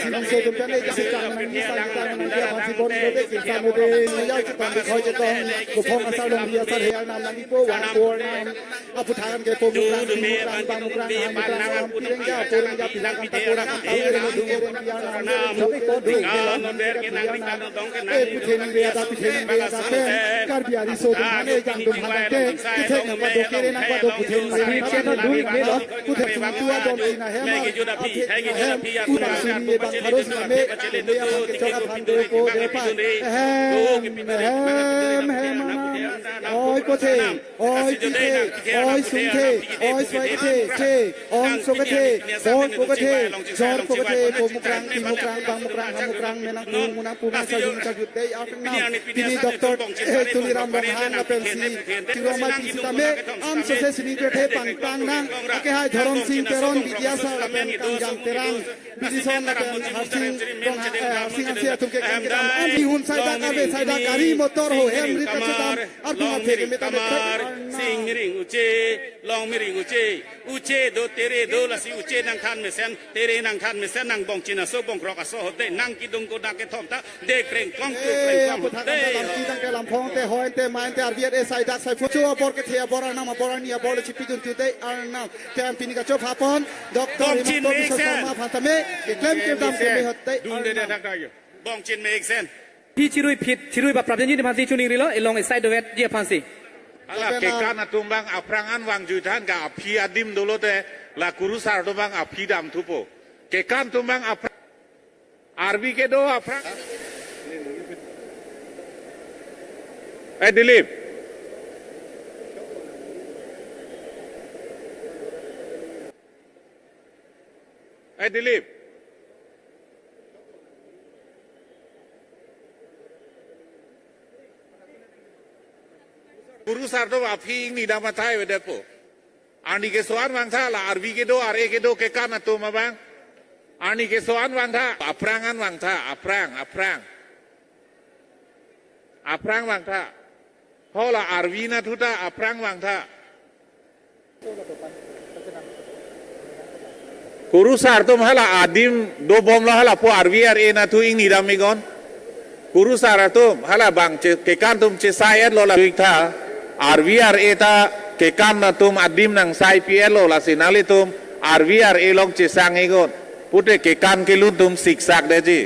สิงเสดุมกันในสิจังนังนิสัยจังนังเดียพันสิบนเด็กสิสามเดนยาวจะต้องคอยจะต้องกุพงอาซาลงเดียสะเทียนามนังนิโปวานโปนามอภุทานเกโปมุกรังมุกรังบางมุกรังมุกรังปิเรงยาปูเรงยาปิรังตะปูรังตะเรงดุเรงยานาสมิโกดุเกลนเดเอพุเทนังเรียดาพิเทนังเรียดาเตการบิอาริโซดุมเนจังดุมหันเตทิเทนังวะโดเกเรนังวะโดพุเทนังเรียดาดุเกลพุเทสุตัวดอนอินาเฮมาเฮมตุบังสุนีบังคารุสเมเนียบังเกจกพันโดโกเดปะเฮมเฮมเฮมาโอ้ยโกเทโอ้ยพิเทโอ้ยสุงเทโอ้ยสวยเทเทออนสุกเทโอนโกเทจอร์โกเทโปมุกรังติมุกรังบังมุกรังหมุกรังเมนังปูมุนังปูมาซายุซายุเดย์อาร์นัมทีนี้ด็อกเตอร์ตุลีรามรังฮานเป็นสีจิโรมาจิสตาเมอัมเสสนิงเกเทปังปังนังอาเกหายธรมสิงเตรอนวิทยาศาสตร์เป็นกังจังเตรังวิทยาศาสตร์เป็นฮาซิงฮาซิงอันเสียทุกเกกันกันอันที่หุ่นไซดาการเวไซดาการีมอเตอร์โฮเฮมริตชดามอันที่มาเทกเมตาเมต สิงมิริงอุเจลองมิริงอุเจอุเจโดเตเรโดละสิอุเจนังทันเมเซนเตเรนังทันเมเซนนังบองจินาโซบองครอกอโซโฮเตนังกิดุงโกดาเกทอมตาเดเกรงกองตุเกรงกองเต ตั้งแต่ลำพองเตหอยเตมาเตอาร์เวียเอไซดาไซฟุชัวบอร์เกเทียบอร์นามาบอร์นีบอร์ชิปิดุนตุเตอาร์นาเตอันพินิกาโจฟาปอนด็อกเตอร์ฮิมันโตบิสมาฟันตเมเกลมเกมดำเกมเฮตเต ดุนเดเดทักได้อยู่บองจินเมกเซน พี่ชิรุยผิดชิรุยแบบปรับยันยี่พันสี่ชุนิงรีแล้วเอลองไอไซด์เวทเยี่ยพันสี่ Ala kekan atumbang aprangan wang jutan ka api adim dulu te la kurusar tumbang api dam tupo. Kekan tumbang aprang Arbi ke do aprang. Eh Dilip. Eh Dilip. Guru sir to api ni dama thai we depo. Ani ke soan wang tha la arbi ke do ar e ke do ke kan atu ma bang. Ani ke soan wang tha aprangan wang tha aprang aprang. Aprang wang tha. Ho la arbi na thuta aprang wang tha. Guru sir to hala adim do bom la hala po arbi ar e na thu ing ni dam gon. Guru sir tum hala bang che ke kan tum che sai et lo la tha RVR eta kekan na tum adim nang sai PL lo la sinali tum RVR e long che sang egon pute kekan ke lun tum sik sak de ji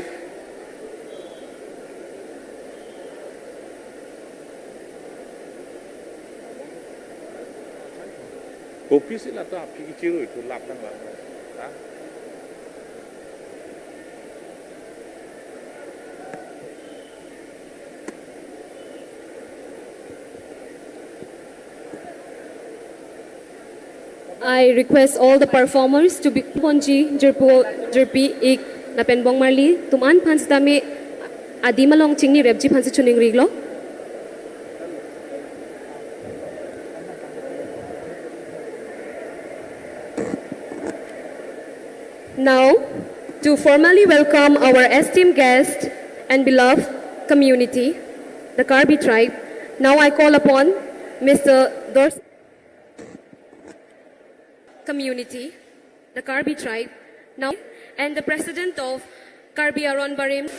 kopi sila ta pi ki chiru tu lap nang la I request all the performers to be Ponji Jerpo Jerpi ik napen bong marli tuman phansitame adimalong chingni repji phansi chuning riglo. Now, to formally welcome our esteemed guest and beloved community, the Karbi tribe, now I call upon Mr. Dors community, the Karbi tribe, now, and the president of Karbi Aron Barim.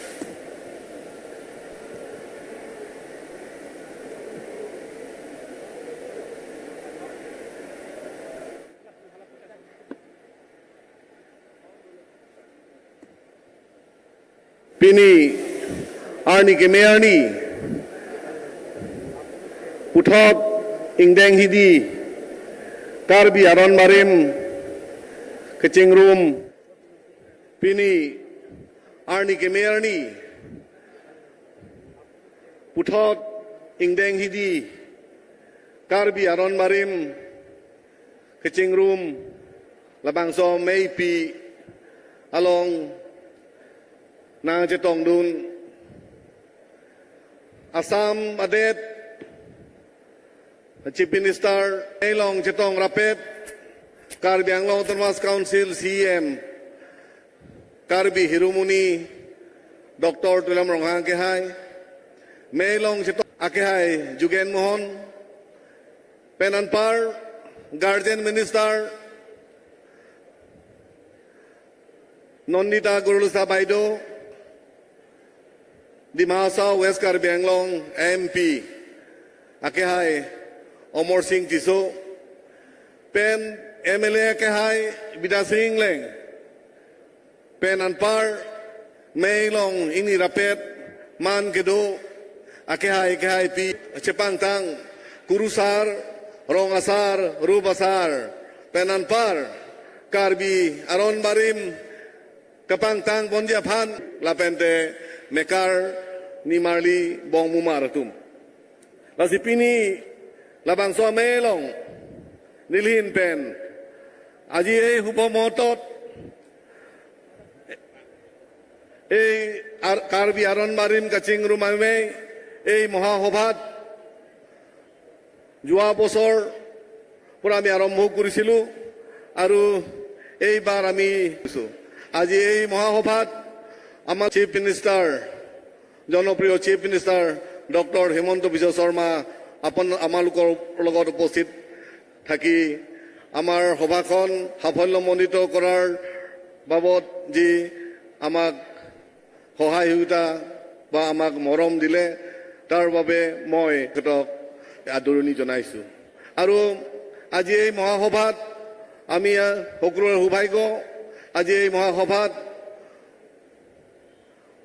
Pini Arni ke Mearni Puthok Ingdeng Hidi Karbi Aron Marim Kecing Rum Pini Arni ke Mearni Puthok Ingdeng Hidi Karbi Aron Marim Kecing Rum Labang So Mei Pi Along Nang Chetong Dun Assam Adet Chief Minister Long Chetong Rapet Karbi Anglong Autonomous Council CM Karbi Hirumuni Dr. Tulam Ronghang Kehai Melong Chetong Akehai Jugen Mohon Penanpar Guardian Minister Nandita Garlosa বাইদেউ, Dima Hasao west Karbi Anglong M P আকেহাই Amar Singh Tisso, pen M L A আকেহাই বিদা সিং লেং pen anpar meilong ini rapet man kedo akehai kehai pi chepang tang kurusar rongasar rubasar pen anpar Karbi Aron Barim kapang tang bonjia phan lapente mekar nimarli bong mumar tum lasipini labang so melong nilhin pen আজি এই শুভ মুহূৰ্তত এই কাৰ্বি আৰণ বাৰিম কাচিং ৰুমাইমে এই মহাসভাত যোৱা বছৰ পৰা আমি আৰম্ভ কৰিছিলোঁ আৰু এইবাৰ আমি আজি এই মহাসভাত আমাৰ চিফ মিনিষ্টাৰ, জনপ্ৰিয় chief minister doctor Himanta Biswa Sarma আমালোকৰ লগত উপস্থিত থাকি আমাৰ সভাখন সাফল্যমণ্ডিত কৰাৰ বাবদ যি আমাক সহায় সহযোগিতা বা আমাক মৰম দিলে, তাৰ বাবে মই তেখেতক আদৰণি জনাইছোঁ। আৰু আজি এই মহাসভাত আমি সকলোৰে সৌভাগ্য, আজি এই মহাসভাত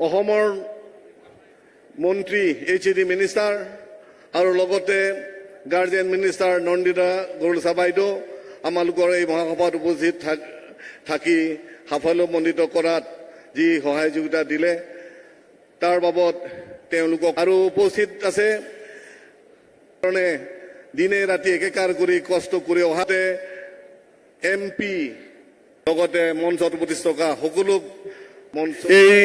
অসমৰ মন্ত্ৰী, এইচ এ ডি মিনিষ্টাৰ আৰু লগতে গাৰ্জেন মিনিষ্টাৰ নন্দিতা গৰুলচা বাইদেউ আমালোকৰ এই মহাসভাত উপস্থিত থাকি সাফল্যমণ্ডিত কৰাত যি সহায় সহযোগিতা দিলে, তাৰ বাবদ তেওঁলোকক আৰু উপস্থিত আছে কাৰণে দিনে ৰাতি একেকাৰ কৰি কষ্ট কৰি অহাতে এম পি লগতে মঞ্চত উপস্থিত থকা সকলো মঞ্চ এই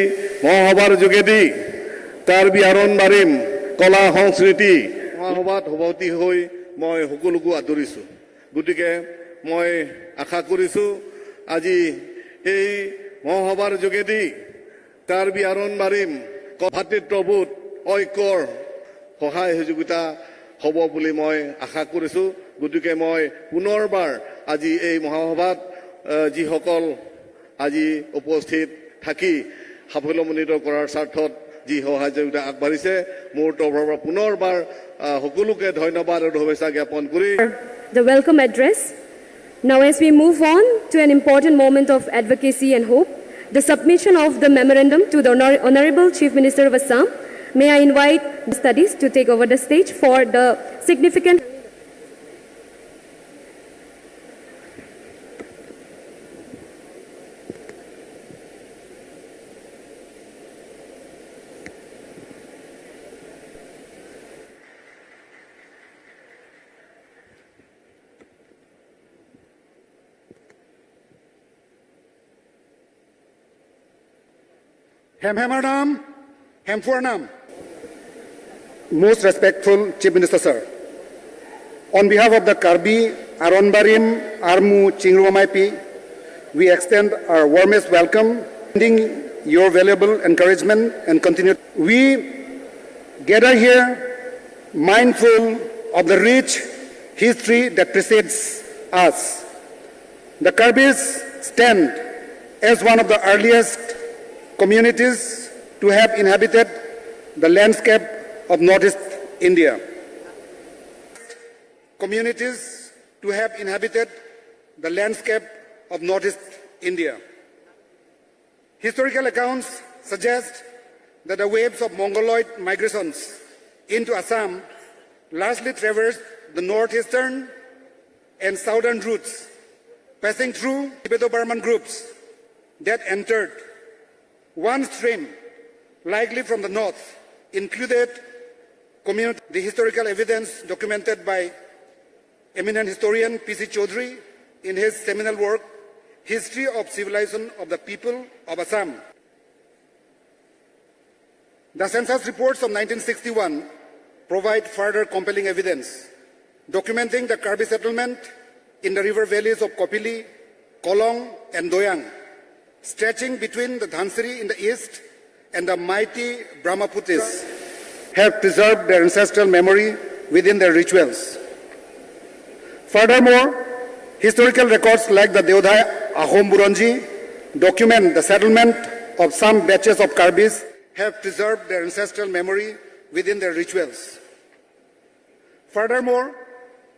মহাসভাৰ যোগেদি কাৰ্বি আৰণ বাৰিম কলা সংস্কৃতি মহাসভাত সভাপতি হৈ মই সকলোকো আদৰিছোঁ। গতিকে মই আশা কৰিছোঁ, আজি এই মহাসভাৰ যোগেদি কাৰ্বি আৰণ বাৰিম ভাতৃত্ববোধ, ঐক্যৰ সহায় সহযোগিতা হ'ব বুলি মই আশা কৰিছোঁ। গতিকে মই পুনৰবাৰ আজি এই মহাসভাত যিসকল আজি উপস্থিত থাকি সাফল্যমণ্ডিত কৰাৰ স্বাৰ্থত যি সহায় সহযোগিতা আগবাঢ়িছে, মোৰ তৰফৰ পৰা পুনৰবাৰ সকলোকে ধন্যবাদ আৰু শুভেচ্ছা জ্ঞাপন কৰি The welcome address. Now, as we move on to an important moment of advocacy and hope, the submission of the memorandum to the Honorable Chief Minister of Assam, may I invite the studies to take over the stage for the significant Hem Hemardam, Hemfurnam. Most respectful Chief Minister, sir. On behalf of the Karbi Aronbarim Armu Chingruamaipi, we extend our warmest welcome, sending your valuable encouragement and continued. We gather here mindful of the rich history that precedes us. The Karbis stand as one of the earliest communities to have inhabited the landscape of Northeast India. Communities to have inhabited the landscape of Northeast India. Historical accounts suggest that the waves of Mongoloid migrations into Assam largely traversed the northeastern and southern routes, passing through Tibeto-Burman groups that entered. One stream, likely from the north, included community. The historical evidence documented by eminent historian P.C. Chaudhary in his seminal work, History of Civilization of the People of Assam. The census reports of 1961 provide further compelling evidence, documenting the Karbi settlement in the river valleys of Kopili, Kolong, and Doyang, stretching between the Dhansiri in the east and the mighty Brahmaputra, have preserved their ancestral memory within their rituals. Furthermore, historical records like the Deodhai Ahom Buranji document the settlement of some batches of Karbis have preserved their ancestral memory within their rituals. Furthermore,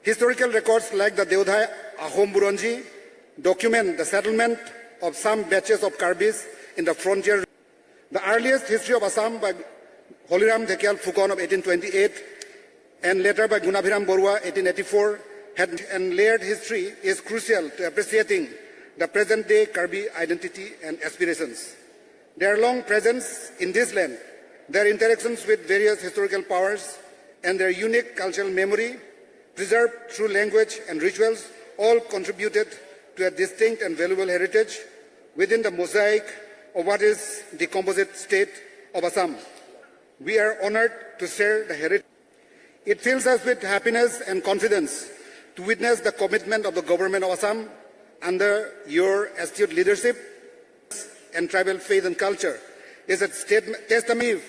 historical records like the Deodhai Ahom Buranji document the settlement of some batches of Karbis in the frontier. The earliest history of Assam by Holiram Dhekial Phukan of 1828 and later by Gunabhiram Borua 1884 had and layered history is crucial to appreciating the present-day Karbi identity and aspirations. Their long presence in this land, their interactions with various historical powers, and their unique cultural memory, preserved through language and rituals, all contributed to a distinct and valuable heritage within the mosaic of what is the composite state of Assam. We are honored to share the heritage. It fills us with happiness and confidence to witness the commitment of the government of Assam under your astute leadership and tribal faith and culture is a statement, testament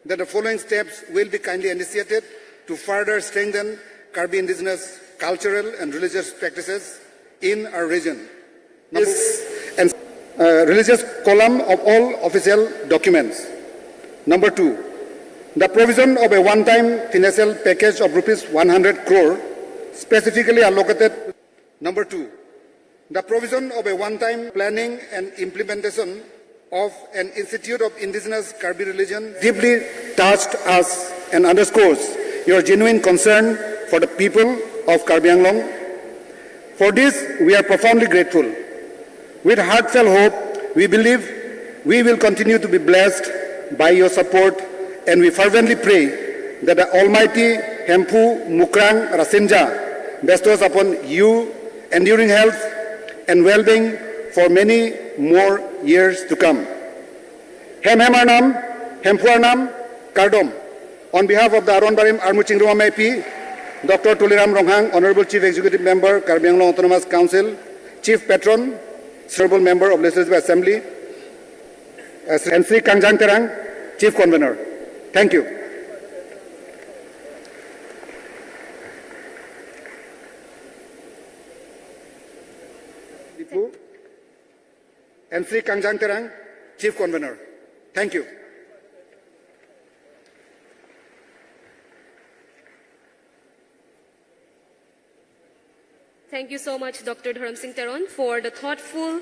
that the following steps will be kindly initiated to further strengthen Karbi indigenous cultural and religious practices in our region. And religious column of all official documents. Number two, the provision of a one-time financial package of rupees 100 crore specifically allocated. Number two, the provision of a one-time planning and implementation of an Institute of Indigenous Karbi Religion deeply touched us and underscores your genuine concern for the people of Karbi Anglong. For this, we are profoundly grateful. With heartfelt hope, we believe we will continue to be blessed by your support, and we fervently pray that the Almighty Hempu Mukrang Rasinja bestows upon you enduring health and well-being for many more years to come. Hem Hemarnam, Hempuarnam, Kardom. On behalf of the Aron Barim Armu Chingrum AP, Dr. Tuliram Ronghang, Honorable Chief Executive Member, Karbi Anglong Autonomous Council, Chief Patron, Honorable Member of Legislative Assembly, and Sri Kangjang Terang, Chief Convener. Thank you. And Sri Kangjang Terang, Chief Convener. Thank you. Thank you so much, Dr. Dharam Singh Teron, for the thoughtful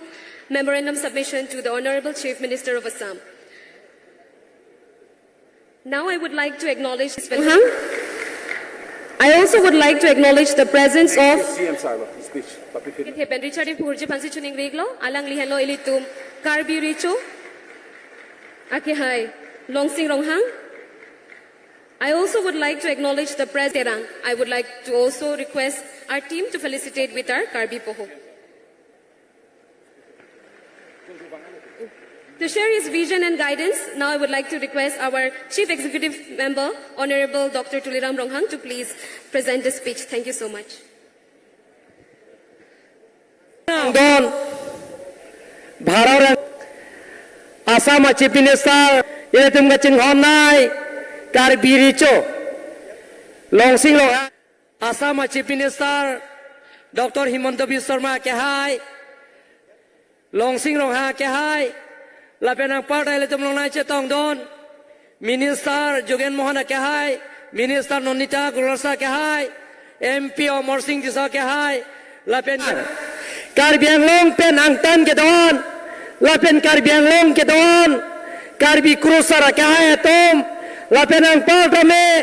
memorandum submission to the Honorable Chief Minister of Assam. Now I would like to acknowledge I also would like to acknowledge the presence of CM Sarma, speech. Ben Richard Purji Pansi Chuning Riglo, Alang Lihelo Ilitum, Karbi Richo, Akihai, Longsing Ronghang. I also would like to acknowledge the President. I would like to also request our team to felicitate with our Karbi Poho. To share his vision and guidance, now I would like to request our Chief Executive Member, Honorable Dr. Tuliram Ronghang, to please present the speech. Thank you so much. Don Bharat Assam Chief Minister Yetum Gachin Honai Karbi Richo Longsing Long Assam Chief Minister Dr. Himanta Biswa Sarma Kehai Longsing Long Ha Kehai Lapenang Partai Letum Long Nai Chetong Don Minister Jogen Mohan Kehai Minister Nonita Gurasa Kehai MP Amar Singh Disa Kehai Lapen Karbi Anglong pen angtan ke don lapen Karbi Anglong ke don Karbi krusara ke hai tom lapen ang palta me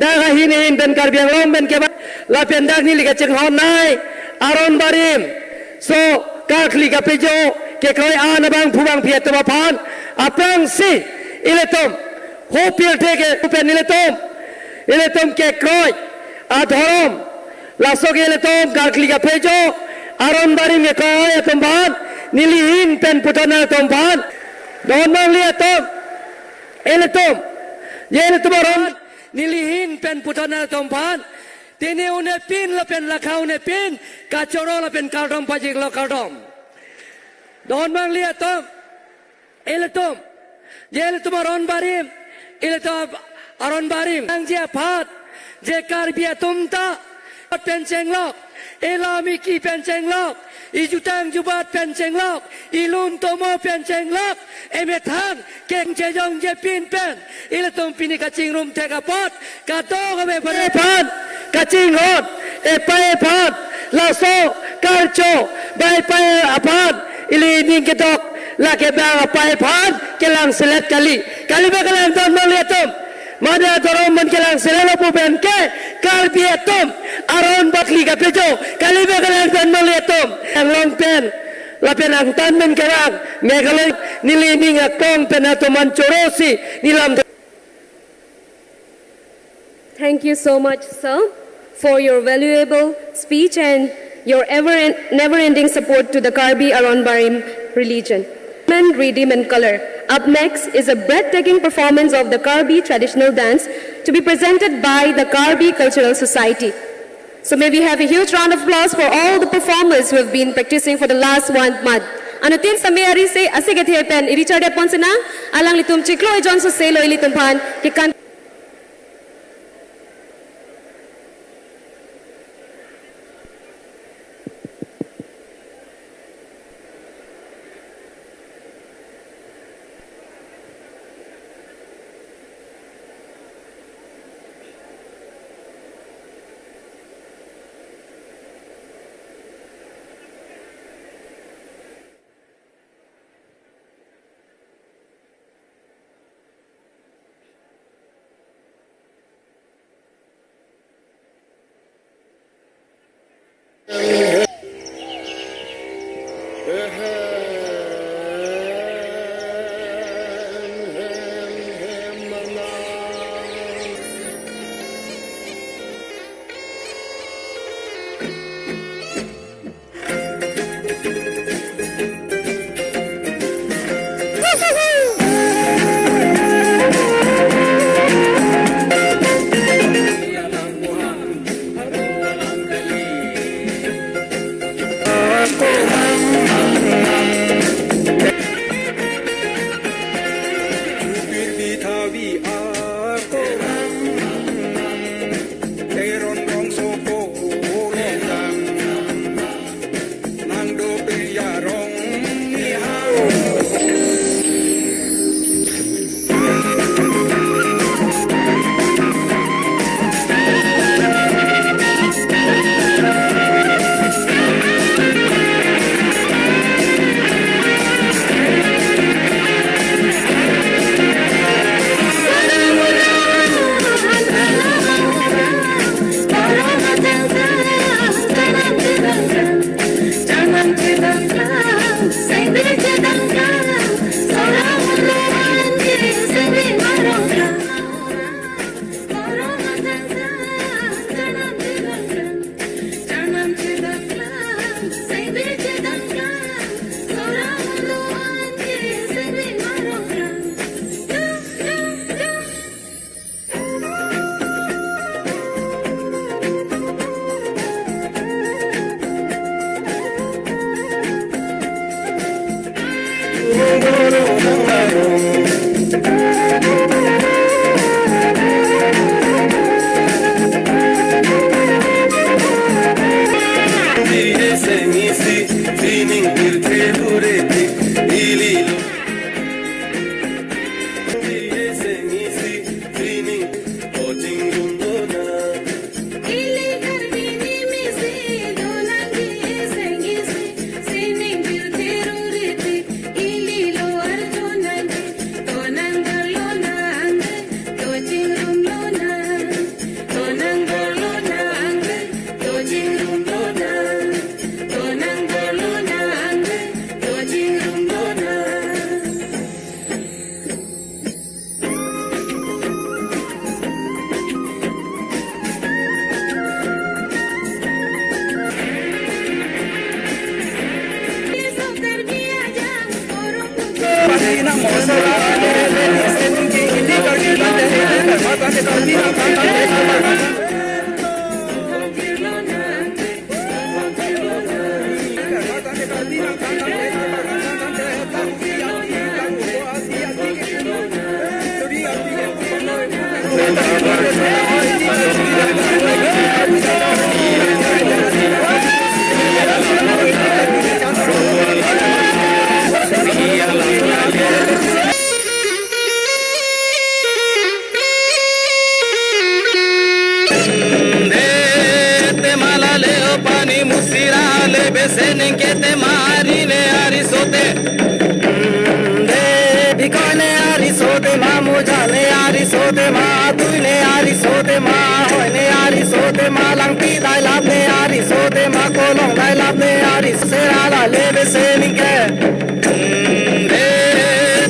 daga hini ben Karbi Anglong ben ke lapen dag ni liga cheng hon nai aron barim so kakli ka pejo ke kroi an bang phubang phiat ba phan aprang si iletom ho pil theke pen iletom iletom ke kroi adhorom lasok iletom kakli ka pejo aron barim ke kroi atom ban nilihin pen putana atom ban don mang li atom iletom ye iletom aron nilihin pen putana atom ban tene une pin la pen lakha une pin kachoro la pen kardom pajik lo kardom don mang li atom iletom ye iletom aron barim iletom aron barim ang jia phat je karbia tumta pen cheng lok elami ki pen cheng lok I jutang jubat pen cheng lok ilun tomo pen cheng lok eme thang keng che jong je pin pen ilatum pini kaching rum te ka pot ka to ka me phan phan kaching hot e pai phan la so karcho bai pai aphan ili ning ke dok la ke ba pai phan kelang selet kali kali ba kelang don maliatum mana dorom man kelang selelo pu ben ke karbi atom aron bakli ka pejo kali ba kelang don maliatum ang long pen la pen ang tan men kerang Meghalaya nili ning akong pen atoman chorosi nilam. Thank you so much, sir, for your valuable speech and your never-ending support to the Karbi Aron Barim religion. Rhythm and color. Up next is a breathtaking performance of the Karbi traditional dance to be presented by the Karbi Cultural Society. So may we have a huge round of applause for all the performers who have been practicing for the last 1 month. Anutin samyari se ase pen Richard Ponsina alang litum chiklo Johnson selo ilitum pan kikan. Beseningke te marine arisote de bikone arisote ma mujane arisote ma tuine arisote ma hoine arisote ma langpi dai labne arisote ma kolong dai labne arisera la le beseningke de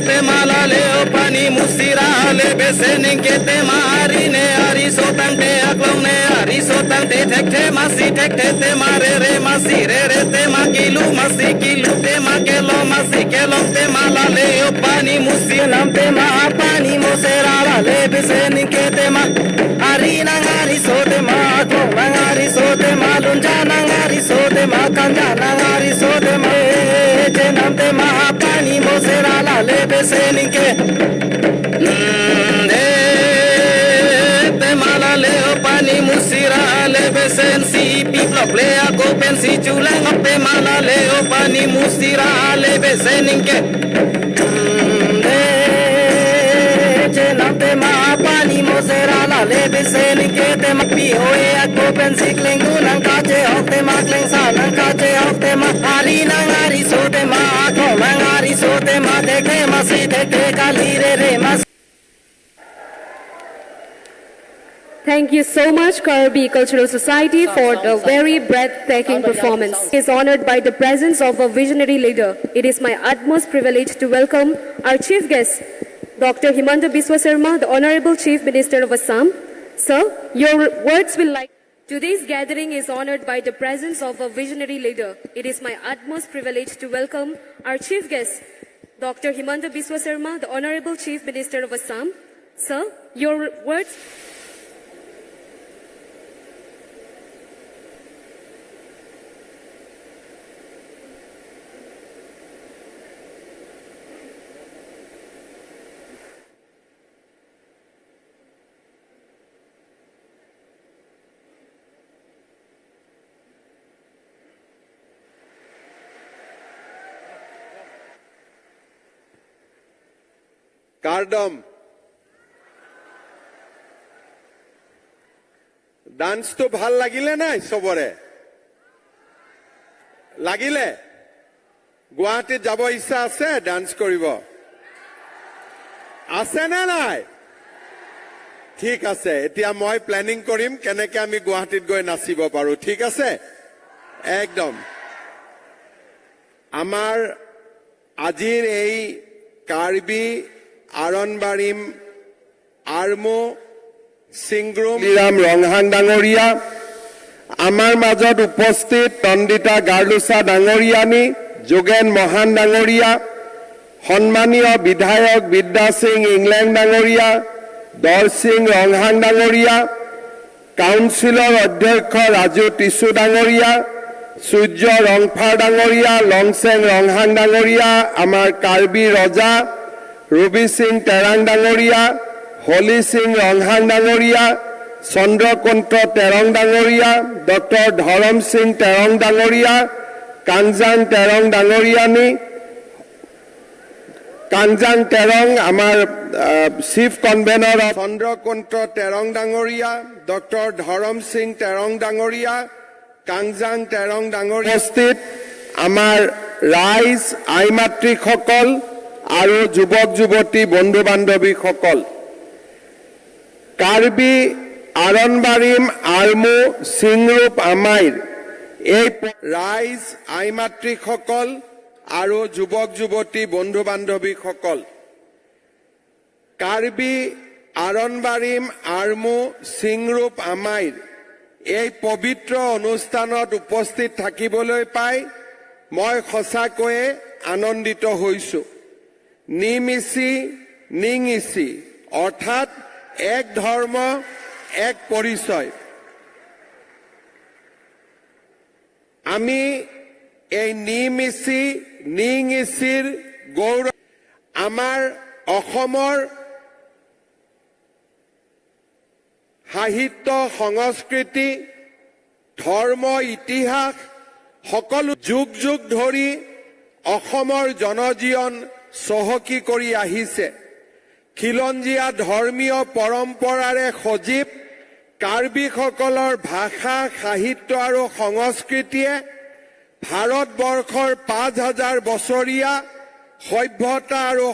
te mala le pani musira le beseningke te marine arisotang te aklong ne arisotang te thek the masi thek the te mare re masi re re te ma kilu masi kilu te ma kelo masi kelo te mala le pani musi nam te ma pani musera la le beseningke te ma arina arisote ma aklong nang arisote ma lunja nang arisote ma kanja nang arisote ma je nam te ma pani musera la le beseningke de te mala le pani musira le besen si pi blok le ako pen si chulang te mala le pani musira le beseningke de je nam te ma pani musera la le beseningke te ma pi hoe ako pen si kleng du nang ka che hok te ma kleng sa nang ka che hok te ma ari nang ari so te ma ko nang ari so te ma te ke ma si te ke kali re re ma. Thank you so much, Karbi Cultural Society, for the very breathtaking performance. Is honored by the presence of a visionary leader. It is my utmost privilege to welcome our chief guest, Dr. Himanta Biswa Sarma, the Honorable Chief Minister of Assam. Sir, your words will like. Today's gathering is honored by the presence of a visionary leader. It is my utmost privilege to welcome our chief guest, Dr. Himanta Biswa Sarma, the Honorable Chief Minister of Assam. Sir, your words. কাৰ্ডম ডান্সটো ভাল লাগিলে নাই? চবৰে লাগিলে? গুৱাহাটীত যাব ইচ্ছা আছে dance কৰিব? আছে নে নাই? ঠিক আছে, এতিয়া মই প্লেনিং কৰিম কেনেকে আমি গুৱাহাটীত গৈ নাচিব পাৰো। ঠিক আছে, একদম। আমাৰ আজিৰ এই কাৰ্বি আৰণবাৰীম আৰ্মো চিংগ্ৰুম ৰাম ৰংহাং ডাঙৰীয়া, আমাৰ মাজত উপস্থিত তন্দিতা গাৰ্লোচা ডাঙৰীয়ানী, যোগেন মহান ডাঙৰীয়া, সন্মানীয় বিধায়ক বিদ্যা সিং ইংলেণ্ড ডাঙৰীয়া, দৰসিং ৰংহাং ডাঙৰীয়া, কাউন্সিলৰ অধ্যক্ষ ৰাজু টিচু ডাঙৰীয়া, সূৰ্য ৰংফাৰ ডাঙৰীয়া, লংচেং ৰংহাং ডাঙৰীয়া, আমাৰ কাৰ্বি ৰজা ৰবি সিং তেৰাং ডাঙৰীয়া, হলি সিং ৰংহাং ডাঙৰীয়া, চন্দ্ৰকান্ত তেৰং ডাঙৰীয়া, ডক্টৰ ধৰম সিং তেৰং ডাঙৰীয়া, কাঞ্জাং তেৰং ডাঙৰীয়ানী, কাঞ্জাং তেৰং আমাৰ চিফ কনভেনৰ চন্দ্ৰকান্ত তেৰং ডাঙৰীয়া, ডক্টৰ ধৰম সিং তেৰং ডাঙৰীয়া, কাংজাং তেৰং ডাঙৰীয়া, উপস্থিত আমাৰ ৰাইজ, আই মাতৃসকল আৰু যুৱক যুৱতী বন্ধু বান্ধৱীসকল, কাৰ্বি আৰণবাৰীম আৰ্মু চিংৰূপ আমাইৰ এই ৰাইজ, আই মাতৃসকল আৰু যুৱক যুৱতী বন্ধু বান্ধৱীসকল, কাৰ্বি আৰণবাৰীম আৰ্মু চিংৰূপ আমাইৰ এই পবিত্ৰ অনুষ্ঠানত উপস্থিত থাকিবলৈ পাই মই সঁচাকৈয়ে আনন্দিত হৈছো। নিমিচি নিঙিচি অৰ্থাৎ এক ধৰ্ম এক পৰিচয়। আমি এই নিমিচি নিঙিচিৰ গৌৰৱ আমাৰ অসমৰ সাহিত্য, সংস্কৃতি, ধৰ্ম, ইতিহাস সকলো যুগ যুগ ধৰি অসমৰ জনজীৱন চহকী কৰি আহিছে। খিলঞ্জীয়া ধৰ্মীয় পৰম্পৰাৰে সজীৱ কাৰ্বিসকলৰ ভাষা, সাহিত্য আৰু সংস্কৃতিয়ে ভাৰতবৰ্ষৰ 5000 বছৰীয়া সভ্যতা আৰু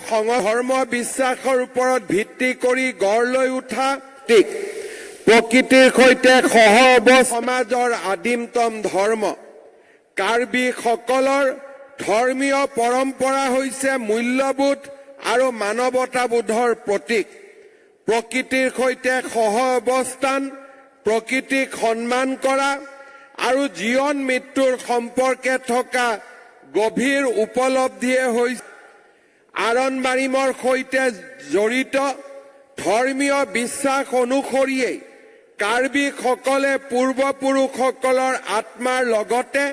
ধৰ্ম বিশ্বাসৰ ওপৰত ভিত্তি কৰি গঢ় লৈ উঠা প্ৰকৃতিৰ সৈতে সহ সমাজৰ আদিমতম ধৰ্ম। কাৰ্বিসকলৰ ধৰ্মীয় পৰম্পৰা হৈছে মূল্যবোধ আৰু মানৱতাবোধৰ প্ৰতীক। প্ৰকৃতিৰ সৈতে সহ অৱস্থান, প্ৰকৃতিক সন্মান কৰা আৰু জীৱন মৃত্যুৰ সম্পৰ্কে থকা গভীৰ উপলব্ধিয়ে হৈছে আৰণবাৰীমৰ সৈতে জড়িত। ধৰ্মীয় বিশ্বাস অনুসৰিয়েই কাৰ্বিসকলে পূৰ্বপুৰুষসকলৰ আত্মাৰ লগতে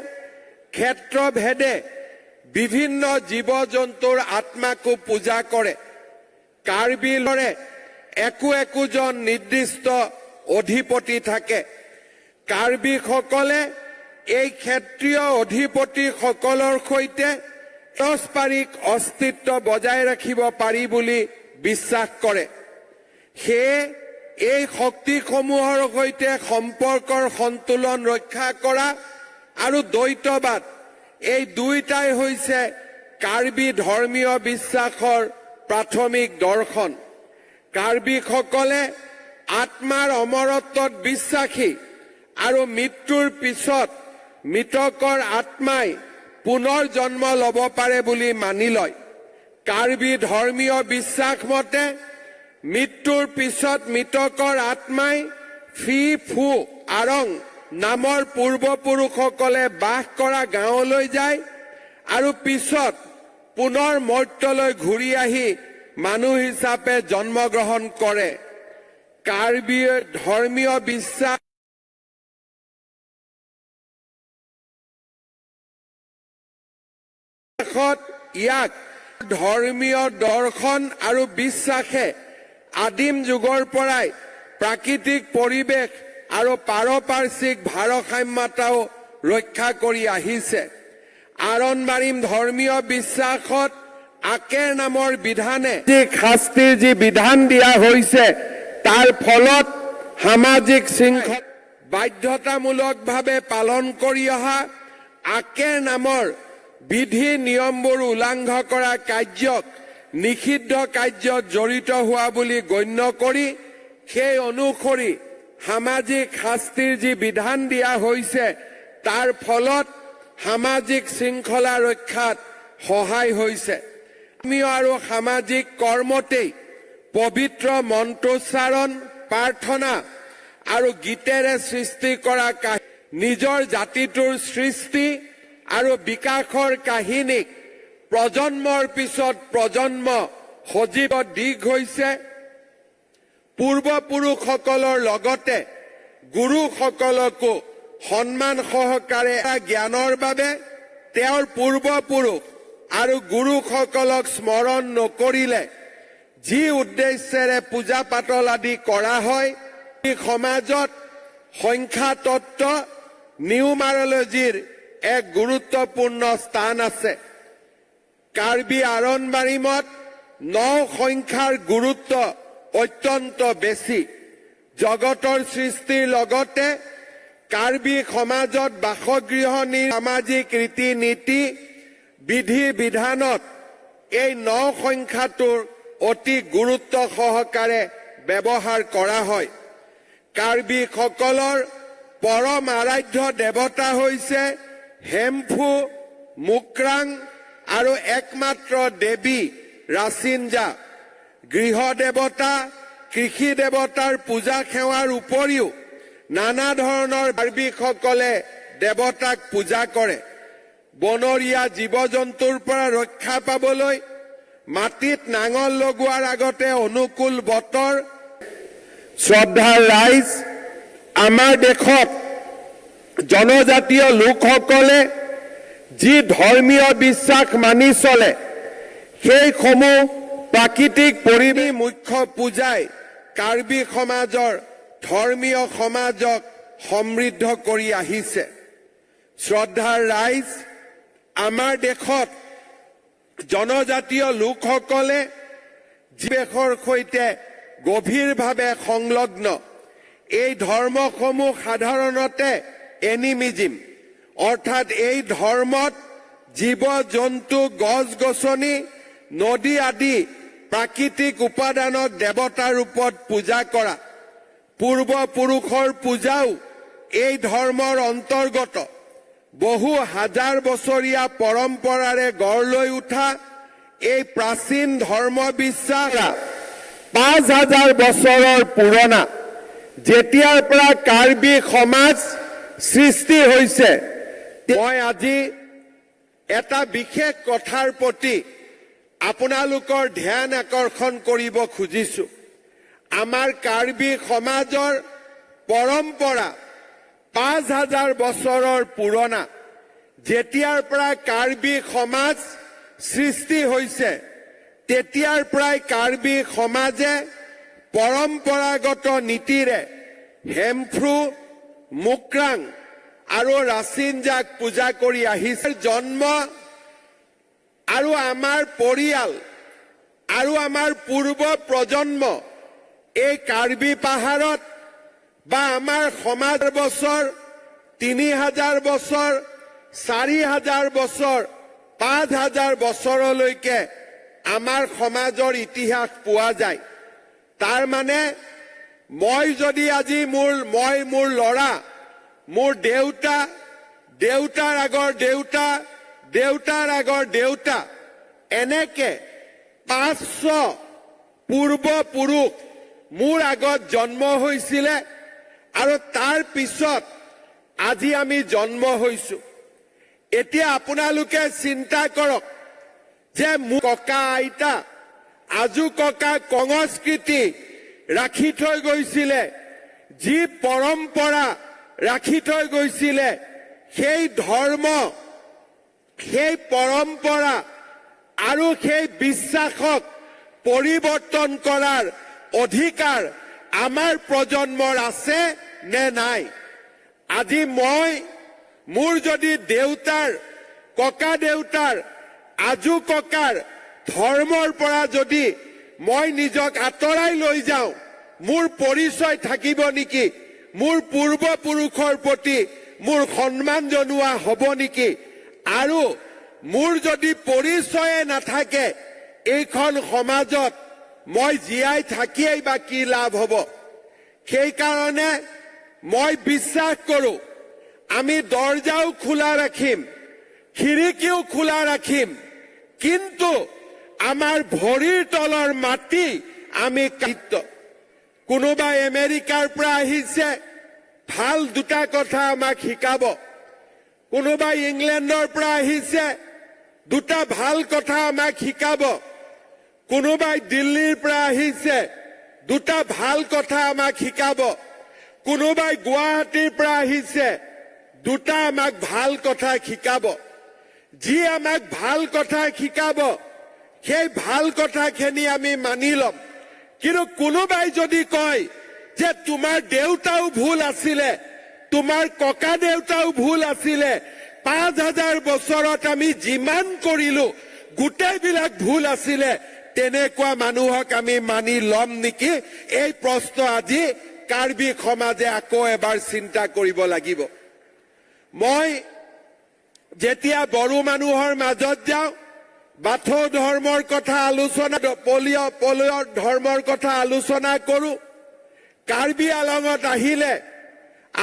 ক্ষেত্ৰভেদে বিভিন্ন জীৱ জন্তুৰ আত্মাকো পূজা কৰে। কাৰ্বিলৰে একো একোজন নিৰ্দিষ্ট অধিপতি থাকে। কাৰ্বিসকলে এই ক্ষেত্ৰীয় অধিপতিসকলৰ সৈতে পাৰস্পৰিক অস্তিত্ব বজাই ৰাখিব পাৰি বুলি বিশ্বাস কৰে। সেয়ে এই শক্তিসমূহৰ সৈতে সম্পৰ্কৰ সন্তুলন ৰক্ষা কৰা আৰু দ্বৈতবাদ, এই দুয়োটাই হৈছে কাৰ্বি ধৰ্মীয় বিশ্বাসৰ প্ৰাথমিক দৰ্শন। কাৰ্বিসকলে আত্মাৰ অমৰত্বত বিশ্বাসী আৰু মৃত্যুৰ পিছত মৃতকৰ আত্মাই পুনৰ জন্ম ল'ব পাৰে বুলি মানি লয়। কাৰ্বি ধৰ্মীয় বিশ্বাস মতে মৃত্যুৰ পিছত মৃতকৰ আত্মাই ফি ফু আৰং নামৰ পূৰ্বপুৰুষসকলে বাস কৰা গাঁৱলৈ যায় আৰু পিছত পুনৰ মৰ্ত্যলৈ ঘূৰি আহি মানুহ হিচাপে জন্মগ্ৰহণ কৰে। কাৰ্বি ধৰ্মীয় বিশ্বাসত ইয়াক ধৰ্মীয় দৰ্শন আৰু বিশ্বাসে আদিম যুগৰ পৰাই প্ৰাকৃতিক পৰিৱেশ আৰু পাৰপাৰ্শ্বিক ভাৰসাম্যতাও ৰক্ষা কৰি আহিছে। আৰণবাৰীম ধৰ্মীয় বিশ্বাসত আকেৰ নামৰ বিধানে যি শাস্তিৰ যি বিধান দিয়া হৈছে, তাৰ ফলত সামাজিক শৃংখলা বাধ্যতামূলকভাৱে পালন কৰি অহা আকেৰ নামৰ বিধি নিয়মবোৰ উলংঘ কৰা কাৰ্যক নিষিদ্ধ কাৰ্যত জড়িত হোৱা বুলি গণ্য কৰি সেই অনুসৰি সামাজিক শাস্তিৰ যি বিধান দিয়া হৈছে, তাৰ ফলত সামাজিক শৃংখলা ৰক্ষাত সহায় হৈছে। ধৰ্মীয় আৰু সামাজিক কৰ্মতেই পবিত্ৰ মন্ত্ৰোচ্চাৰণ, প্ৰাৰ্থনা আৰু গীতেৰে সৃষ্টি কৰা নিজৰ জাতিটোৰ সৃষ্টি আৰু বিকাশৰ কাহিনীক প্ৰজন্মৰ পিছত প্ৰজন্ম সজীৱ দিশ হৈছে। পূৰ্বপুৰুষসকলৰ লগতে গুৰুসকলকো সন্মান সহকাৰে জ্ঞানৰ বাবে তেওঁৰ পূৰ্বপুৰুষ আৰু গুৰুসকলক স্মৰণ নকৰিলে যি উদ্দেশ্যেৰে পূজা পাতল আদি কৰা হয়, সমাজত সংখ্যাতত্ত্ব, নিউমাৰলজিৰ এক গুৰুত্বপূৰ্ণ স্থান আছে। কাৰ্বি আৰণবাৰীমত ন সংখ্যাৰ গুৰুত্ব অত্যন্ত বেছি। জগতৰ সৃষ্টিৰ লগতে কাৰ্বি সমাজত বাসগৃহ, সামাজিক ৰীতি নীতি, বিধি বিধানত এই ন সংখ্যাটোৰ অতি গুৰুত্ব সহকাৰে ব্যৱহাৰ কৰা হয়। কাৰ্বিসকলৰ পৰম আৰাধ্য দেৱতা হৈছে হেমফু মুক্ৰাং আৰু একমাত্ৰ দেৱী ৰাচিনজা। গৃহ দেৱতা, কৃষি দেৱতাৰ পূজা সেৱাৰ উপৰিও নানা ধৰণৰ কাৰ্বিসকলে দেৱতাক পূজা কৰে। বনৰীয়া জীৱ জন্তুৰ পৰা ৰক্ষা পাবলৈ মাটিত নাঙল লগোৱাৰ আগতে অনুকূল বতৰ। শ্ৰদ্ধাৰ ৰাইজ, আমাৰ দেশত জনজাতীয় লোকসকলে যি ধৰ্মীয় বিশ্বাস মানি চলে, সেইসমূহ প্ৰাকৃতিক পৰিৱেশ মুখ্য পূজাই কাৰ্বি সমাজৰ ধৰ্মীয় সমাজক সমৃদ্ধ কৰি আহিছে। শ্ৰদ্ধাৰ ৰাইজ, আমাৰ দেশত জনজাতীয় লোকসকলে পৰিৱেশৰ সৈতে গভীৰভাৱে সংলগ্ন। এই ধৰ্মসমূহ সাধাৰণতে এনিমিজিম অৰ্থাৎ এই ধৰ্মত জীৱ জন্তু, গছ গছনি, নদী আদি প্ৰাকৃতিক উপাদানক দেৱতাৰ ৰূপত পূজা কৰা, পূৰ্বপুৰুষৰ পূজাও এই ধৰ্মৰ অন্তৰ্গত। বহু হাজাৰ বছৰীয়া পৰম্পৰাৰে গঢ় লৈ উঠা এই প্ৰাচীন ধৰ্ম বিশ্বাস 5000 বছৰৰ পুৰণা। যেতিয়াৰ পৰা কাৰ্বি সমাজ সৃষ্টি হৈছে। মই আজি এটা বিশেষ কথাৰ প্ৰতি আপোনালোকৰ ধ্যান আকৰ্ষণ কৰিব খুজিছো। আমাৰ কাৰ্বি সমাজৰ পৰম্পৰা 5000 বছৰৰ পুৰণা। যেতিয়াৰ পৰা কাৰ্বি সমাজ সৃষ্টি হৈছে, তেতিয়াৰ পৰাই কাৰ্বি সমাজে পৰম্পৰাগত নীতিৰে হেমফ্ৰু, মুক্ৰাং আৰু ৰাচিনজাক পূজা কৰি আহিছে। জন্ম আৰু আমাৰ পৰিয়াল আৰু আমাৰ পূৰ্ব প্ৰজন্ম এই কাৰ্বি পাহাৰত বা আমাৰ সমাজ বছৰ, 3000 বছৰ, 4000 বছৰ, 5000 বছৰলৈকে আমাৰ সমাজৰ ইতিহাস পোৱা যায়। তাৰ মানে মই যদি আজি মোৰ ল'ৰা, মোৰ দেউতা, দেউতাৰ আগৰ দেউতা, দেউতাৰ আগৰ দেউতা, এনেকে 500 পূৰ্বপুৰুষ মোৰ আগত জন্ম হৈছিলে আৰু তাৰ পিছত আজি আমি জন্ম হৈছো। এতিয়া আপোনালোকে চিন্তা কৰক যে মোৰ ককা আইতা, আজু ককা সংস্কৃতি ৰাখি থৈ গৈছিলে, যি পৰম্পৰা ৰাখি থৈ গৈছিলে, সেই ধৰ্ম, সেই পৰম্পৰা আৰু সেই বিশ্বাসক পৰিৱৰ্তন কৰাৰ অধিকাৰ আমাৰ প্ৰজন্মৰ আছে নে নাই? আজি মই মোৰ যদি দেউতাৰ, ককা দেউতাৰ, আজু ককাৰ ধৰ্মৰ পৰা যদি মই নিজক আঁতৰাই লৈ যাওঁ, মোৰ পৰিচয় থাকিব নেকি? মোৰ পূৰ্বপুৰুষৰ প্ৰতি মোৰ সন্মান জনোৱা হ'ব নেকি? আৰু মোৰ যদি পৰিচয়ে নাথাকে, এইখন সমাজত মই জীয়াই থাকিয়েই বা কি লাভ হ'ব? সেইকাৰণে মই বিশ্বাস কৰোঁ, আমি দৰ্জাও খোলা ৰাখিম, খিৰিকীও খোলা ৰাখিম, কিন্তু আমাৰ ভৰিৰ তলৰ মাটি আমি কাটিত। কোনোবাই আমেৰিকাৰ পৰা আহিছে, ভাল দুটা কথা আমাক শিকাব। কোনোবাই ইংলেণ্ডৰ পৰা আহিছে, দুটা ভাল কথা আমাক শিকাব। কোনোবাই দিল্লীৰ পৰা আহিছে, দুটা ভাল কথা আমাক শিকাব। কোনোবাই গুৱাহাটীৰ পৰা আহিছে, দুটা আমাক ভাল কথা শিকাব। যি আমাক ভাল কথা শিকাব, সেই ভাল কথাখিনি আমি মানি ল'ম। কিন্তু কোনোবাই যদি কয় যে তোমাৰ দেউতাও ভুল আছিলে, তোমাৰ ককা দেউতাও ভুল আছিলে, 5000 বছৰত আমি যিমান কৰিলো গোটেইবিলাক ভুল আছিলে, তেনেকুৱা মানুহক আমি মানি ল'ম নেকি? এই প্ৰশ্ন আজি কাৰ্বি সমাজে আকৌ এবাৰ চিন্তা কৰিব লাগিব। মই যেতিয়া বড়ো মানুহৰ মাজত যাওঁ, বাথৌ ধৰ্মৰ কথা আলোচনা, পলিয় ধৰ্মৰ কথা আলোচনা কৰো। কাৰ্বি আলঙত আহিলে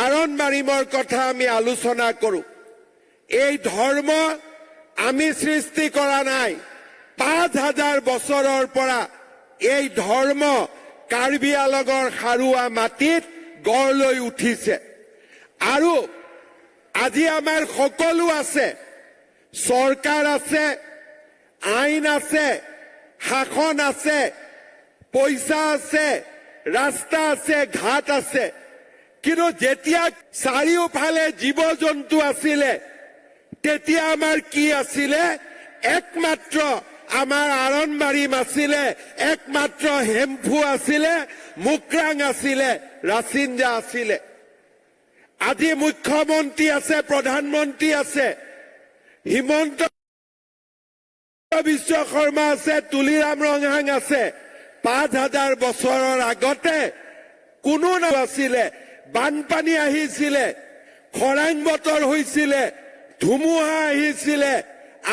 আৰণ মাৰিমৰ কথা আমি আলোচনা কৰো। এই ধৰ্ম আমি সৃষ্টি কৰা নাই। 5000 বছৰৰ পৰা এই ধৰ্ম কাৰ্বি আলঙৰ সাৰুৱা মাটিত গঢ় লৈ উঠিছে। আৰু আজি আমাৰ সকলো আছে, চৰকাৰ আছে, আইন আছে, শাসন আছে, পইচা আছে, ৰাস্তা আছে, ঘাট আছে। কিন্তু যেতিয়া চাৰিওফালে জীৱ জন্তু আছিলে, তেতিয়া আমাৰ কি আছিলে? একমাত্ৰ আমাৰ আৰণমাৰিম আছিলে, একমাত্ৰ হেম্ফু আছিলে, মুক্ৰাং আছিলে, ৰাচিনজা আছিলে। আজি মুখ্যমন্ত্ৰী আছে, প্ৰধানমন্ত্ৰী আছে, হিমন্ত বিশ্ব শৰ্মা আছে, তুলিৰাম ৰংহাং আছে। 5000 বছৰৰ আগতে কোনো নাছিলে। বানপানী আহিছিলে, খৰাং বতৰ হৈছিলে। ধুমুহা আহিছিলে,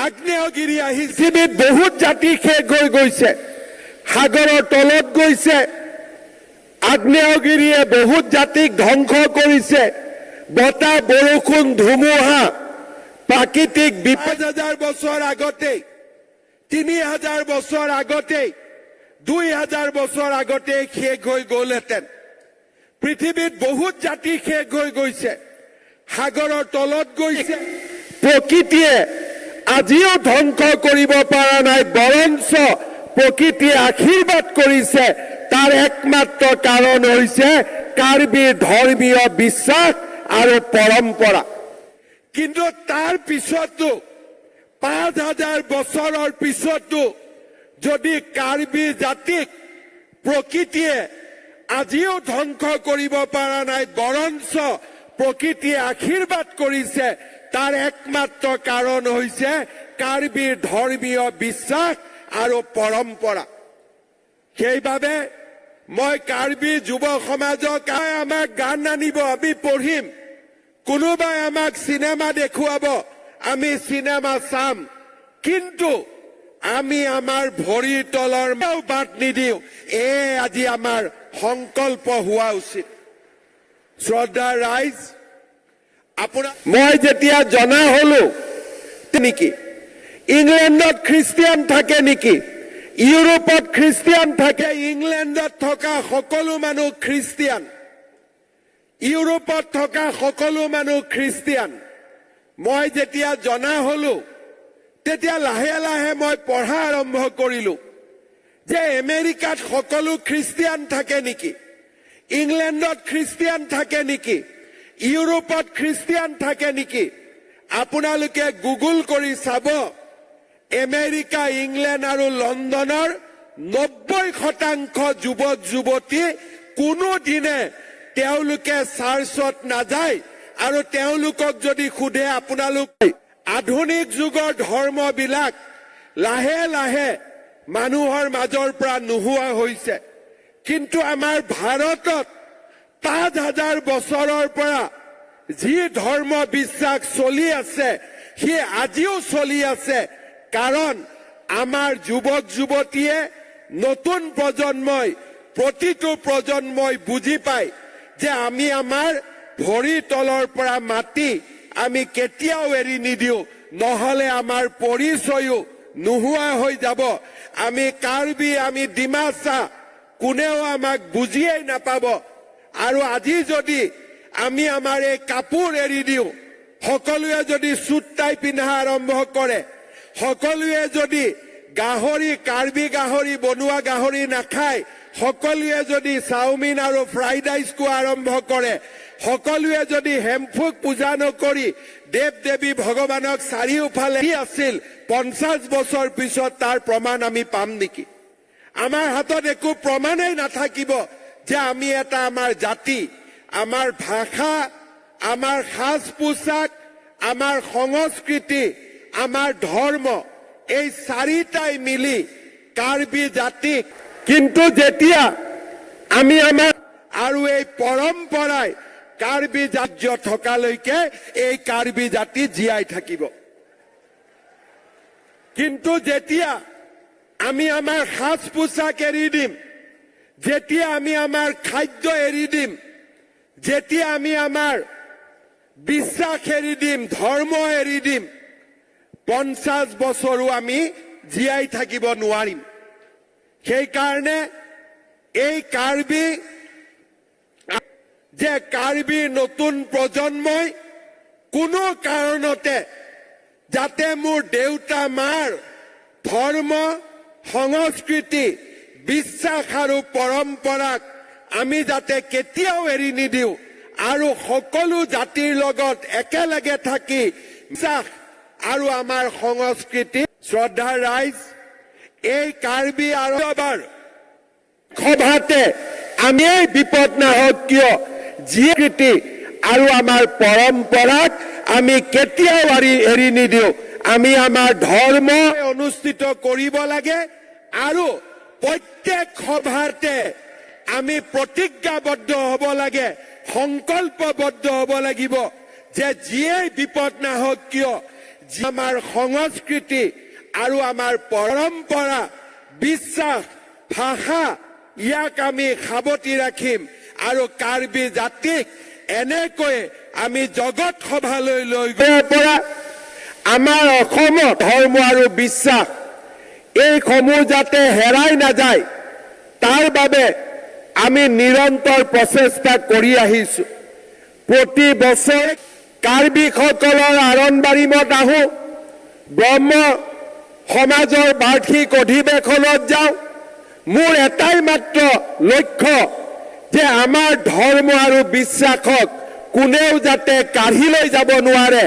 আগ্নেয়গিৰি আহিছিল। পৃথিৱীত বহুত জাতি শেষ হৈ গৈছে, সাগৰৰ তলত গৈছে, আগ্নেয়গিৰিয়ে বহুত জাতিক ধ্বংস কৰিছে, বতাহ, বৰষুণ, ধুমুহা, প্ৰাকৃতিক বিপদ। 5000 বছৰ আগতেই, 3000 বছৰ আগতেই, 2000 বছৰ আগতেই শেষ হৈ গ'লহেঁতেন। পৃথিৱীত বহুত জাতি শেষ হৈ গৈছে, সাগৰৰ তলত গৈছে। প্ৰকৃতিয়ে আজিও ধ্বংস কৰিব পৰা নাই, বৰঞ্চ প্ৰকৃতিয়ে আশীৰ্বাদ কৰিছে। তাৰ একমাত্ৰ কাৰণ হৈছে কাৰ্বিৰ ধৰ্মীয় বিশ্বাস আৰু পৰম্পৰা। কিন্তু তাৰ পিছতো, 5000 বছৰৰ পিছতো যদি কাৰ্বি জাতিক প্ৰকৃতিয়ে আজিও ধ্বংস কৰিব পৰা নাই, বৰঞ্চ প্ৰকৃতিয়ে আশীৰ্বাদ কৰিছে, তাৰ একমাত্ৰ কাৰণ হৈছে কাৰ্বিৰ ধৰ্মীয় বিশ্বাস আৰু পৰম্পৰা। সেইবাবে মই কাৰ্বি যুৱ সমাজক, আমাক গান আনিব, আমি পঢ়িম। কোনোবাই আমাক চিনেমা দেখুৱাব, আমি চিনেমা চাম। কিন্তু আমি আমাৰ ভৰিৰ তলৰ বাদ নিদিওঁ। এয়ে আজি আমাৰ সংকল্প হোৱা উচিত। শ্ৰদ্ধাৰ ৰাইজ, আপোনাৰ মই যেতিয়া জনা হলো নেকি, ইংলেণ্ডত খ্ৰীষ্টিয়ান থাকে নেকি, ইউৰোপত খ্ৰীষ্টিয়ান থাকে, ইংলেণ্ডত থকা সকলো মানুহ খ্ৰীষ্টিয়ান, ইউৰোপত থকা সকলো মানুহ খ্ৰীষ্টিয়ান। মই যেতিয়া জনা হলো, তেতিয়া লাহে লাহে মই পঢ়া আৰম্ভ কৰিলো যে আমেৰিকাত সকলো খ্ৰীষ্টিয়ান থাকে নেকি, ইংলেণ্ডত খ্ৰীষ্টিয়ান থাকে নেকি, ইউৰোপত খ্ৰীষ্টিয়ান থাকে নেকি। আপোনালোকে গুগল কৰি চাব, আমেৰিকা, ইংলেণ্ড আৰু লণ্ডনৰ 90% যুৱক যুৱতী কোনোদিনে তেওঁলোকে চাৰ্চত নাযায়। আৰু তেওঁলোকক যদি সোধে, আপোনালোক আধুনিক যুগৰ ধৰ্মবিলাক লাহে লাহে মানুহৰ মাজৰ পৰা নোহোৱা হৈছে। কিন্তু আমাৰ ভাৰতত 5000 বছৰৰ পৰা যি ধৰ্ম বিশ্বাস চলি আছে, সি আজিও চলি আছে। কাৰণ আমাৰ যুৱক যুৱতীয়ে, নতুন প্ৰজন্মই, প্ৰতিটো প্ৰজন্মই বুজি পায় যে আমি আমাৰ ভৰিৰ তলৰ পৰা মাটি আমি কেতিয়াও এৰি নিদিওঁ, নহলে আমাৰ পৰিচয়ো নোহোৱা হৈ যাব। আমি কাৰ্বি, আমি ডিমাচা, কোনেও আমাক বুজিয়েই নাপাব। আৰু আজি যদি আমি আমাৰ এই কাপোৰ এৰি দিওঁ, সকলোৱে যদি চুট টাই পিন্ধা আৰম্ভ কৰে, সকলোৱে যদি গাহৰি, কাৰ্বি গাহৰি, বনোৱা গাহৰি নাখায়, সকলোৱে যদি চাওমিন আৰু ফ্ৰাইড ৰাইচ খোৱা আৰম্ভ কৰে, সকলোৱে যদি হেমফুক পূজা নকৰি দেৱ দেৱী ভগৱানক চাৰিওফালে কি আছিল, 50 বছৰ পিছত তাৰ প্ৰমাণ আমি পাম নেকি? আমাৰ হাতত একো প্ৰমাণেই নাথাকিব যে আমি এটা আমাৰ জাতি, আমাৰ ভাষা, আমাৰ সাজ পোছাক, আমাৰ সংস্কৃতি, আমাৰ ধৰ্ম, এই চাৰিটাই মিলি কাৰ্বি জাতিক। কিন্তু যেতিয়া আমি আমাৰ আৰু এই পৰম্পৰাই কাৰ্বি ৰাজ্য থকালৈকে এই কাৰ্বি জাতি জীয়াই থাকিব। কিন্তু যেতিয়া আমি আমাৰ সাজ পোছাক এৰি দিম, যেতিয়া আমি আমাৰ খাদ্য এৰি দিম, যেতিয়া আমি আমাৰ বিশ্বাস এৰি দিম, ধৰ্ম এৰি দিম, 50 বছৰো আমি জীয়াই থাকিব নোৱাৰিম। সেইকাৰণে এই কাৰ্বি যে কাৰ্বি নতুন প্ৰজন্মই কোনো কাৰণতে যাতে মোৰ দেউতা মাৰ ধৰ্ম, সংস্কৃতি, বিশ্বাস আৰু পৰম্পৰাক আমি যাতে কেতিয়াও এৰি নিদিওঁ আৰু সকলো জাতিৰ লগত একেলগে থাকি বিশ্বাস আৰু আমাৰ সংস্কৃতি। শ্ৰদ্ধাৰ ৰাইজ, এই কাৰ্বি আৰু এবাৰ সভাতে আমি এই বিপদ নাহক কিয়, যি আৰু আমাৰ পৰম্পৰাক আমি কেতিয়াও এৰি নিদিওঁ। আমি আমাৰ ধৰ্ম অনুষ্ঠিত কৰিব লাগে আৰু প্ৰত্যেক সভাতে আমি প্ৰতিজ্ঞাবদ্ধ হ'ব লাগে, সংকল্পবদ্ধ হ'ব লাগিব। যে যিয়েই বিপদ নাহক কিয়, যি আমাৰ সংস্কৃতি আৰু আমাৰ পৰম্পৰা, বিশ্বাস, ভাষা, ইয়াক আমি সাৱটি ৰাখিম আৰু কাৰ্বি জাতিক এনেকৈ আমি জগত সভালৈ লৈ গৈ পৰা আমাৰ অসমত ধৰ্ম আৰু বিশ্বাস এইসমূহ যাতে হেৰাই নাযায়, তাৰ বাবে আমি নিৰন্তৰ প্ৰচেষ্টা কৰি আহিছো। প্ৰতি বছৰে কাৰ্বিসকলৰ আৰণবাৰীমত আহোঁ, ব্ৰহ্ম সমাজৰ বাৰ্ষিক অধিৱেশনত যাওঁ। মোৰ এটাই মাত্ৰ লক্ষ্য যে আমাৰ ধৰ্ম আৰু বিশ্বাসক কোনেও যাতে কাঢ়ি লৈ যাব নোৱাৰে,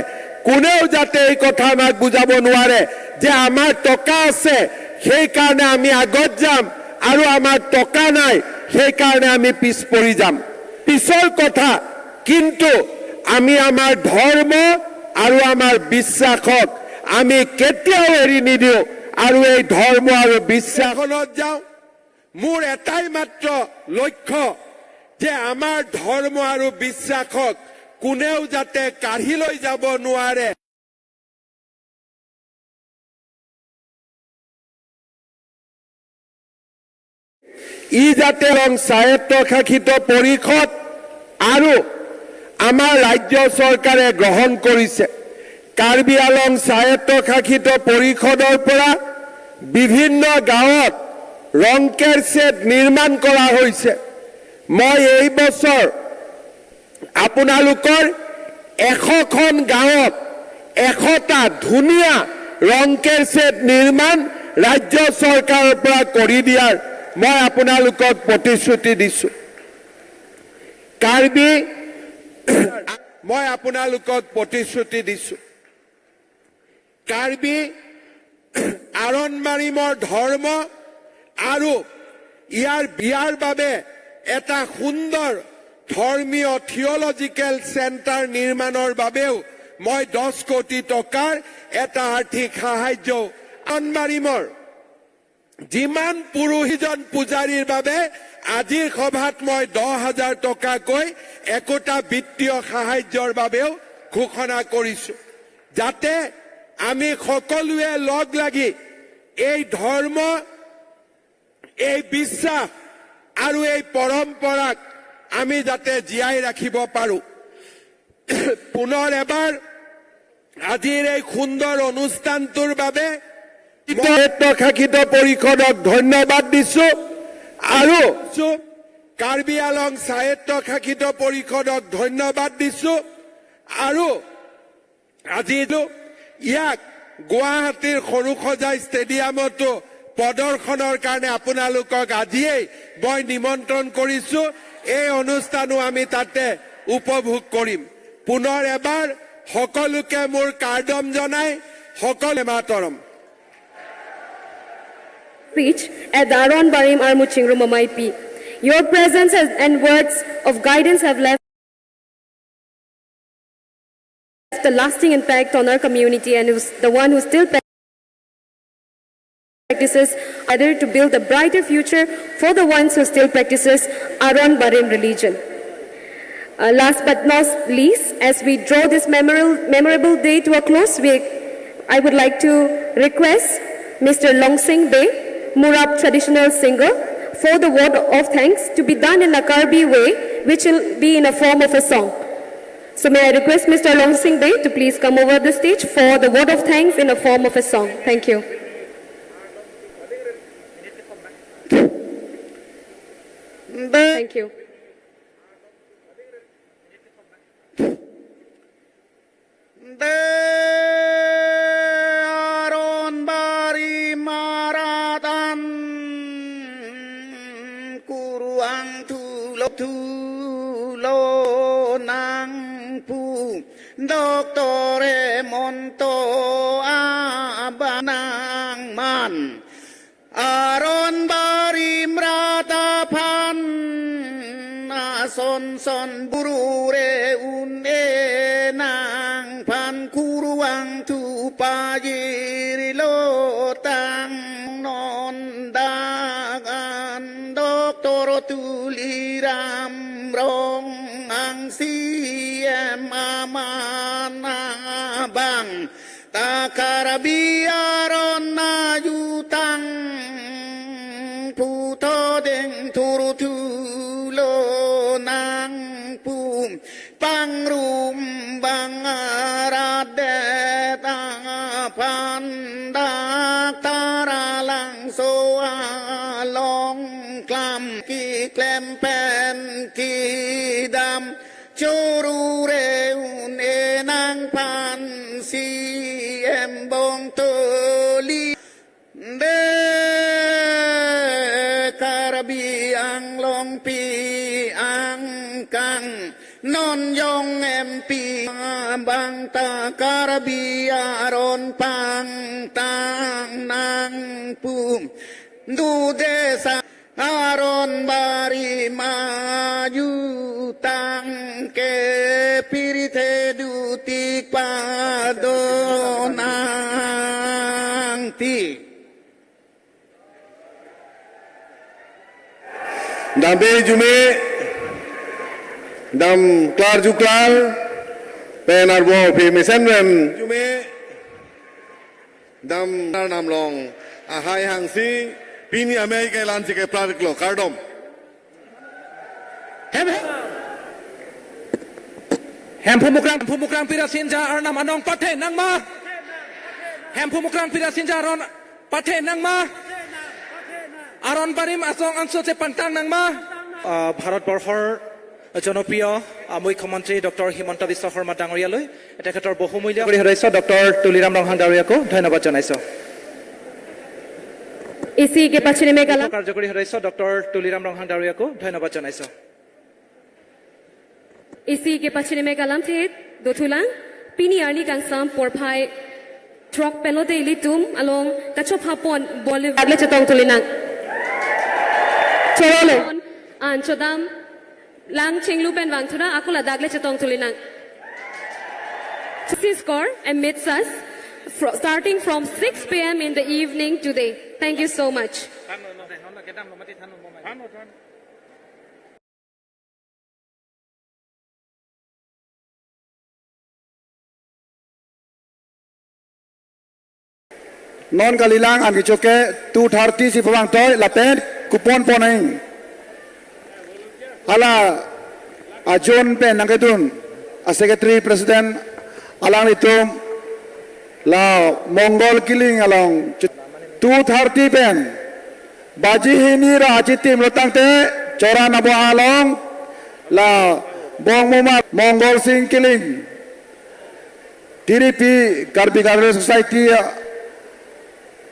কোনেও যাতে এই কথা আমাক বুজাব নোৱাৰে যে আমাৰ টকা আছে সেইকাৰণে আমি আগত যাম আৰু আমাৰ টকা নাই সেইকাৰণে আমি পিছ পৰি যাম। পিছৰ কথা, কিন্তু আমি আমাৰ ধৰ্ম আৰু আমাৰ বিশ্বাসক আমি কেতিয়াও এৰি নিদিওঁ আৰু এই ধৰ্ম আৰু বিশ্বাসত যাওঁ। মোৰ এটাই মাত্ৰ লক্ষ্য যে আমাৰ ধৰ্ম আৰু বিশ্বাসক কোনেও যাতে কাঢ়ি লৈ যাব নোৱাৰে। ই যাতে স্বায়ত্তশাসিত পৰিষদ আৰু আমাৰ ৰাজ্য চৰকাৰে গ্ৰহণ কৰিছে। কাৰ্বি আলং স্বায়ত্তশাসিত পৰিষদৰ পৰা বিভিন্ন গাঁৱত ৰংকেৰ ছেট নিৰ্মাণ কৰা হৈছে। মই এই বছৰ আপোনালোকৰ 100খন গাঁৱত 100টা ধুনীয়া ৰংকেৰ ছেট নিৰ্মাণ ৰাজ্য চৰকাৰৰ পৰা কৰি দিয়াৰ মই আপোনালোকক প্ৰতিশ্ৰুতি দিছো। কাৰ্বি মই আপোনালোকক প্ৰতিশ্ৰুতি দিছো, কাৰ্বি আৰণমাৰিমৰ ধৰ্ম আৰু ইয়াৰ বিয়াৰ বাবে এটা সুন্দৰ ধৰ্মীয় থিয়লজিকেল চেণ্টাৰ নিৰ্মাণৰ বাবেও মই 10 কোটি টকাৰ এটা আৰ্থিক সাহায্য আৰণমাৰিমৰ যিমান পুৰোহিতজন পূজাৰীৰ বাবে আজিৰ সভাত মই 10,000 টকাকৈ একোটা বিত্তীয় সাহায্যৰ বাবেও ঘোষণা কৰিছো, যাতে আমি সকলোৱে লগ লাগি এই ধৰ্ম, এই বিশ্বাস আৰু এই পৰম্পৰাক আমি যাতে জীয়াই ৰাখিব পাৰো। পুনৰ এবাৰ আজিৰ এই সুন্দৰ অনুষ্ঠানটোৰ বাবে স্বায়ত্তশাসিত পৰিষদক ধন্যবাদ দিছো আৰু কাৰ্বি আলং স্বায়ত্তশাসিত পৰিষদক ধন্যবাদ দিছো আৰু আজি ইয়াক গুৱাহাটীৰ সৰুসজাই ষ্টেডিয়ামতো প্ৰদৰ্শনৰ কাৰণে আপোনালোকক আজিয়েই মই নিমন্ত্ৰণ কৰিছো। এই অনুষ্ঠানো আমি তাতে উপভোগ কৰিম। পুনৰ এবাৰ সকলোকে মোৰ কাৰ্ডম জনাই সকলে Mataram. Speech at the Aron Barim Armu Chingrum Amaipi. Your presence and words of guidance have left a lasting impact on our community and is the one who still practices either to build a brighter future for the ones who still practices Aron Barim religion. Last but not least, as we draw this memorable day to a close, I would like to request Mr. Longsing Bey, Murap traditional singer, for the word of thanks to be done in a Karbi way, which will be in a form of a song. So may I request Mr. Longsing Bey to please come over the stage for the word of thanks in a form of a song. Thank you. Thank you. Aron Bari Maratan Kuruang Tulo Tulo Nang Pu Doktore Monto Abanang Man Aron Bari Mratapan Son Son Burure Un Nang Pan Kuruang Tu Pajiri Lo Tang Non Dagan Doktor Tuliram Rong Ang Siem Amana Bang Takarabiaron Na Yutang Puto Deng Turu Tulo Nang Pum Pang Rum Bang Arade Tang Pandak Tara Lang So Long Klam Ki Klem Pen Ki Dam Churu Reun E Nang Pan Si Em Bong Toli De Karabi Ang Long Pi Ang Kang Non Yong Em Pi Bang Ta Karabi Aron Pang Tang Nang Pum Du Desa Aron Bari Maju Tang Ke Pirite Dutik Padonang Ti Dambe jume dam klar ju klar pen arbo phi misen ren jume dam nam long ahai hang si pini America lan si ke plar klo kardom Hem pumukrang pumukrang pira sinja arnam anong pathe nang ma Hem pumukrang pira sinja aron pathe nang ma Aron barim asong angso che pantang nang ma ভাৰতবৰ্ষৰ জনপ্ৰিয় মুখ্যমন্ত্ৰী doctor Himanta Biswa Sarma ডাঙৰীয়ালৈ তেখেতৰ বহুমূল্য সদস্য doctor Tuliram Ronghang ডাঙৰীয়াকো ধন্যবাদ জনাইছোঁ। इसी के पश्चिम में कला কাৰ্যকৰী সদস্য ডক্টৰ তুলিৰাম ৰংহাং ডাঙৰীয়াকো ধন্যবাদ জনাইছোঁ। इसी के पश्चिम में कलम थे दोथुलांग पिनी arni kangsam porphai truck pelote ilitum along kachop hapon boliv agle chatong tulinang chorole an chodam lang chinglu pen wangthuna akula dagle chatong tulinang score amidst us starting from 6 p.m. in the evening today. Thank you so much. Non kalilang an kichoke 230 si pawang toy lapen kupon poneng hala ajon pen nang ketun a secretary president alang itum la mongol killing along 230 pen baji hini ra achitim lotang te chora nabo along la bong muma mongol sing killing TDP Karbi Garden Society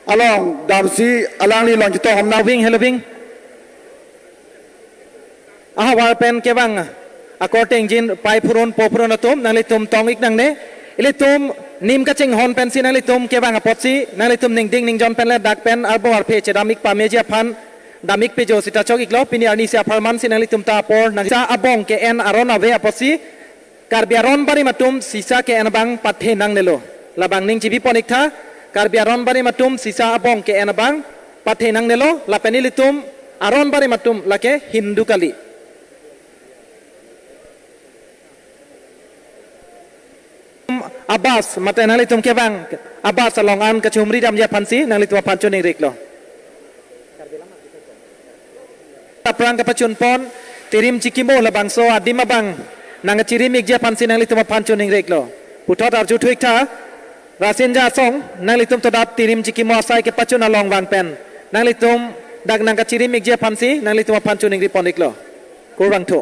along Damsi alang li long jito homna Bing hello bing aha war pen kebang akorte engine pai purun popurun atum nang tum tong ik nang ne ile tum nim ka ching hon pen si nang tum kebang apotsi nang tum ning ding ning jon pen le dak pen arbo ar phe chedamik pa mejia phan damik pe jo sita chok iklo pini arni sia farman si nang tum ta por nang sa abong ke en aron ave apotsi Karbi aron bari matum sisa ke en bang pathe nang nelo labang ning chibi ponik tha Karbi aron bari matum sisa abong ke en bang pathe nang nelo la penilitum aron bari matum lake Hindu Kali Abbas mate nang litum kebang Abbas along an kachumri dam ya phansi nang litum phancho ning reklo prang kapachun pon tirim chikimo la bangso adima bang nang chirim ik ja phansi nang litum phancho ning reklo puthot arju thuik tha rasin ja song nang litum todat tirim chikimo asai ke pachun along wang pen nang litum dak nang chirim ik ja phansi nang litum phancho ning ripon reklo kurbang tho